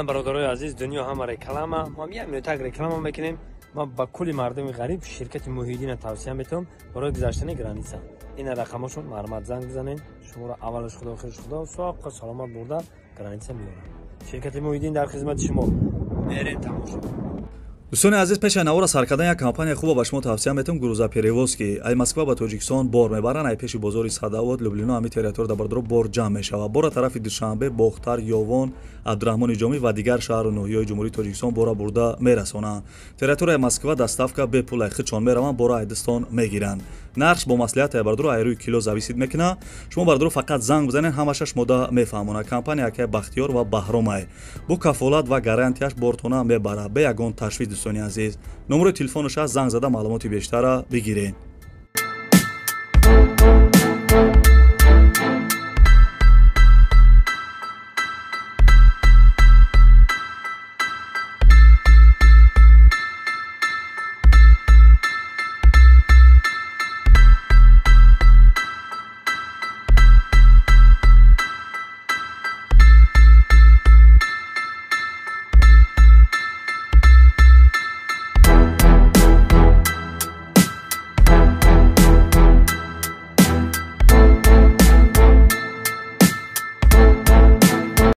Мана, бародарои азиз, дунё ҳама реклама. Мо ҳам як минутак реклама мекунем. Ман ба кулли мардуми ғариб ширкати Муҳиддина тавсия метавам барои гузаштани граница. Ина рақамошон, марҳамат, занг бизанед. Шуморо аввалаш Худо, охираш Худо, соққа саломат бурда граница меорад. Ширкати Муҳиддин дар хизмати шумо. Мерем тамошо. Дӯстони азиз, пеши навора сар кардан як компания хуба ба шумо тавсия метавам: грузоперевозки. Ай Москва ба Тоҷикистон бор мебаранд. Ай пеши бозори Садовод, Люблино, ҳами территория да, бардоро, бор ҷамъ мешавад. Бора тарафи Душанбе, Бохтар, Ёвон, Абдураҳмони Ҷомӣ ва дигар шаҳру ноҳияҳои Ҷумҳурии Тоҷикистон бора бурда мерасонанд. Территорияи Москва доставка бепул, ай худшон мераванд, бора айдистон мегиранд. Нархш бо маслиҳат, ай бардоро, ай рӯи кило зависит мекунад. Шумо, бардоро, фақат занг бизанед, ҳамаша шумода мефаҳмонад. Компания акай Бахтиёр ва Баҳромай, бо кафолат ва гарантияш бортона мебарад бе ягон ташвиш. Дӯстони азиз, номерои телефонаш аст, занг зада маълумоти бештара бигиред.